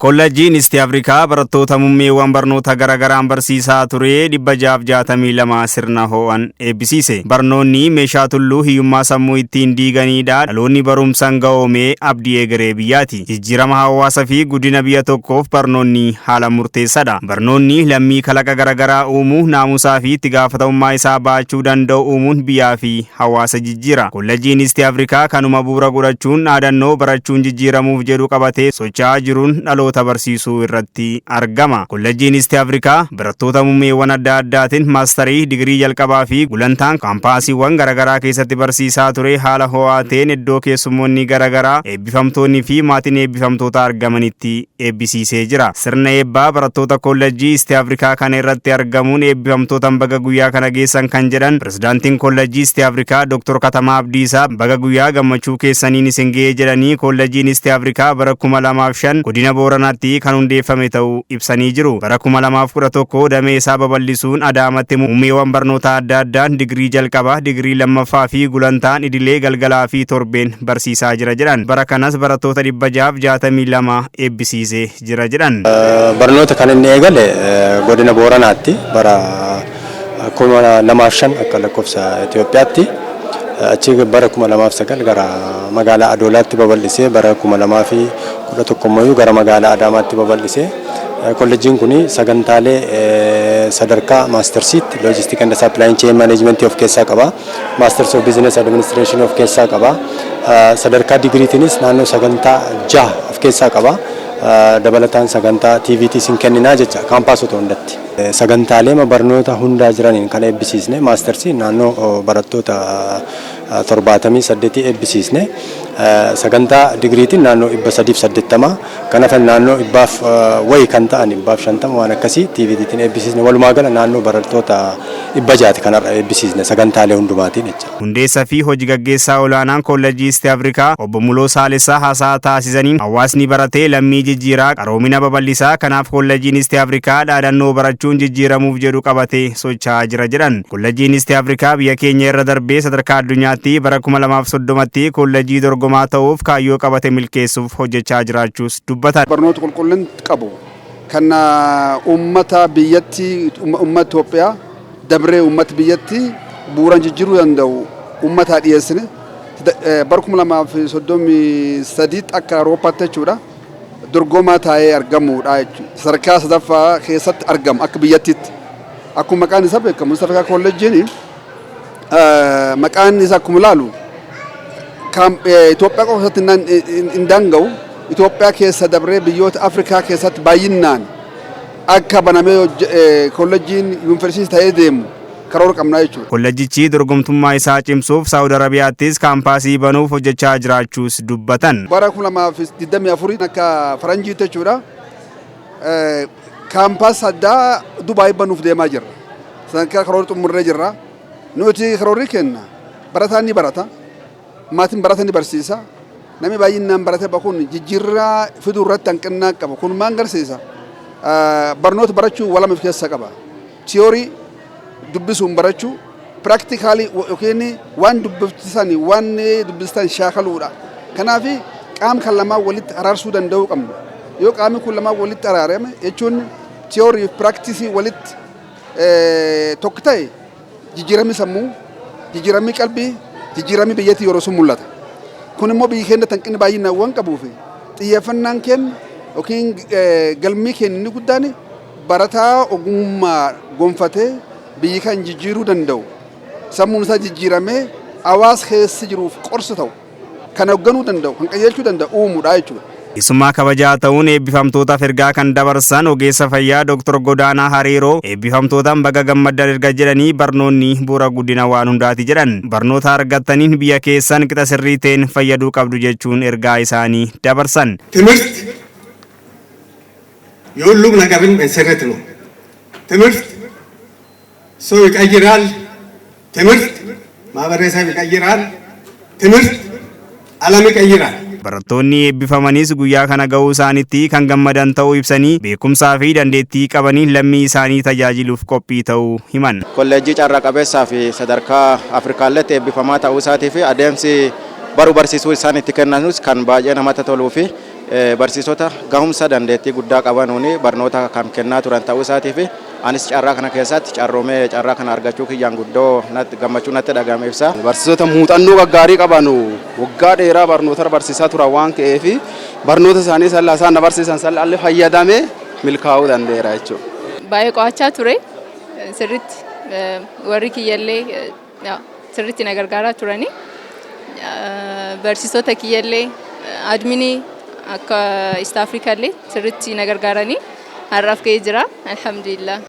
Kollajjiin Isti Afrikaa barattoota mummeewwan barnoota garagaraan barsiisaa ture 662 sirna ho'an eebbisiise. Barnoonni meeshaa tulluu hiyyummaa sammuu ittiin diiganidha. Dhaloonni barumsaan ga'oomee abdii egeree biyyaati. Jijjiirama hawaasaa fi guddina biyya tokkoof barnoonni haala murteessaadha. Barnoonni lammii kalaqa garagaraa uumuu, naamusaa fi itti gaafatamummaa isaa baachuu danda'u uumuun biyyaa fi hawaasa jijjiira. Kollajjiin Isti Afrikaa kanuma bu'uura godhachuun dhaadannoo barachuun jijjiiramuuf jedhu qabatee socho'aa jiruun dhaloota barsiisuu irratti argama. Kollajjiin Isti Afrikaa barattoota mummeewwan adda addaatiin maastarii, digirii jalqabaa fi gulantaan kaampaasiiwwan garaagaraa keessatti barsiisaa ture haala ho'aa ta'een iddoo keessummoonni garaagaraa, eebbifamtoonni fi maatiin eebbifamtoota argamanitti eebbisiisee jira. Sirna eebbaa barattoota Kollajjii Isti Afrikaa kana irratti argamuun eebbifamtootaan baga guyyaa kana geessan kan jedhan pirezidaantiin Kollajjii Isti Afrikaa Dr. Katamaa Abdiisaa, baga guyyaa gammachuu keessaniin isin ga'ee jedhanii, Kollajjiin Isti Afrikaa bara 2005 godina Booranaatti kan hundeeffame ta'uu ibsanii jiru. Bara 2011 damee isaa babal'isuun Adaamatti muummeewwan barnoota adda addaan digirii jalqabaa, digirii lammaffaa fi gulantaan idilee galgalaa fi torbeen barsiisaa jira jedhan. Bara kanas barattoota 662 eebbisiisee jira jedhan. Barnoota kan inni eegale godina Booranaatti bara 2005 akka lakkoofsa Itoophiyaatti. Achi bara 2009 gara magaalaa Adoolaatti babal'isee, bara 2011 immoo gara magaalaa Adaamaatti babal'isee. Kolleejjiin kun sagantaalee sadarkaa maastarsiitti Logistic and Supply Chain Management of keessaa qaba. Masters of Business Administration of keessaa qaba. Sadarkaa digiriitiinis naannoo sagantaa 6 of keessaa qaba. Dabalataan sagantaa TVT sin kenninaa jecha kaampaasota hundatti. Sagantaalee barnoota hundaa jiraniin kan eebbisiisne, maastarsii naannoo barattoota 78 eebbisiisne, sagantaa digiriitiin naannoo 380, kan hafan naannoo dhibbaaf wayi kan ta'an, 150 waan akkasii TVTtiin eebbisiisne. Walumaa gala naannoo barattoota 600ti kanarra eebbisiisne sagantaalee hundumaatiin jecha. Hundeessaa fi hojii gaggeessaa olaanaan Kollejjii Isti Afrikaa obbo Muloo Saalessaa haasaa taasisaniin, hawaasni baratee lammii jijjiiraa, qaroomina babal'isaa, kanaaf Kollejjiin Isti Afrikaa dhaadannoo barachuun jijjiiramuuf jedhu qabatee socho'aa jira jedhan. Kollejjiin Isti Afrikaa biyya keenya irra darbee sadarkaa addunyaatti bara 2030tti kollejjii dorgomaa ta'uuf kaayyoo qabate milkeessuuf hojjechaa jiraachuus dubbatan. Barnoota qulqullina qabu kan uummata biyyatti, uummata Itoophiyaa dabree uummata biyyatti bu'uuraan jijjiiruu danda'u uummataa dhiyeessine, bara 2033tti akka Awurooppaatti jechuudha dorgomaa taa'ee argamuudha jechuudha. Sadarkaa sadaffaa keessatti argama akka biyyattiitti. Akkuma maqaan isaa beekamu, East Africa Kolleejjiin maqaan isaa akkuma ilaalu Itoophiyaa qofa keessatti hin daanga'u. Itoophiyaa keessa dabree biyyoota Afrikaa keessatti baay'inaan akka banamee kolleejjiin yuunivarsiitii ta'ee deemu karoora qabnaa jechuudha. Kollejjichi dorgomtummaa isaa cimsuuf Saawud Arabiyaattis kaampaasii banuuf hojjechaa jiraachuus dubbatan. Bara 2024 akka faranjiitti jechuudha, Kaampaas addaa Dubaay banuuf deemaa jirra. Sadarkaa karoora xumurree jirra. Nuti karoorri kenna. Barataan ni barata. Maatiin barata ni barsiisa. Namni baay'inaan barate bakuun jijjiirraa fiduu irratti hanqinnaa qaba. Kun maal agarsiisa? Barnoota barachuu walama of keessaa qaba. Tiyoorii dubbisuun barachuu, practically yookiin waan dubbiftisan, waan dubbistan shaakaluudha. Kanaaf qaama kan lamaan walitti araarsuu danda'uu qabna. Yoo qaamni kun lamaan walitti araarame, jechuun tiyoorii fi practice walitti tokko ta'e, jijjiiramni sammuu, jijjiiramni qalbii, jijjiiramni biyyattii yeroo sun mul'ata. Kun immoo biyyi keenya hanqinni baay'inaan waan qabuuf, xiyyeeffannaan keenya yookiin galmii keenya inni guddaan barataa ogummaa gonfatee biyyi kan jijjiiruu danda'u, sammuun isaa jijjiiramee hawaasa keessa jiruuf qorsa ta'u, kan hoogganuu danda'u, kan qajeelchuu danda'u uumuudha jechuudha. Keessummaa kabajaa ta'uun eebbifamtootaaf ergaa kan dabarsan ogeessa fayyaa Dr. Godaanaa Hariiroo, eebbifamtootaan baga gammaddan erga jedhanii, barnoonni bu'uura guddina waan hundaati jedhan. Barnoota argattaniin biyya keessan qixa sirrii ta'een fayyaduu qabdu jechuun ergaa isaanii dabarsan. ትምህርት የሁሉም ነገርን መሰረት ነው። ትምህርት ሰው ይቀይራል። ትምህርት ማህበረሰብ ይቀይራል። ትምህርት ዓለም ይቀይራል። Barattoonni eebbifamanis guyyaa kana ga'uu isaaniitti kan gammadan ta'uu ibsanii, beekumsaa fi dandeettii qabaniin lammii isaanii tajaajiluuf qophii ta'uu himan. Kolleejjii carraa qabeessaa fi sadarkaa Afrikaalletti eebbifamaa ta'uu isaatii fi adeemsi baruu barsiisuu isaan itti kennanus kan baay'ee namatti toluu fi barsiisota gahumsa dandeettii guddaa qabanuun barnoota kan kennaa turan ta'uu isaatii fi anis carraa kana keessatti carroomee carraa kana argachuu kiyyaan guddoo gammachuu natti dhagahame ibsa. Barsiisota muuxannoo gaggaarii qaban, waggaa dheeraa barnoota barsiisaa turan waan ta'eef, barnoota isaanii sallaa isaan na barsiisan sallaallee fayyadamee milkaa'uu danda'eera jechuudha. Baay'ee qo'achaa ture sirriitti, warri kiyyallee sirriitti na gargaaraa turani. Barsiisota kiyyallee, adminii akka East Africa illee sirriitti na gargaaranii har'aaf ga'ee jira. Alhamdulillah.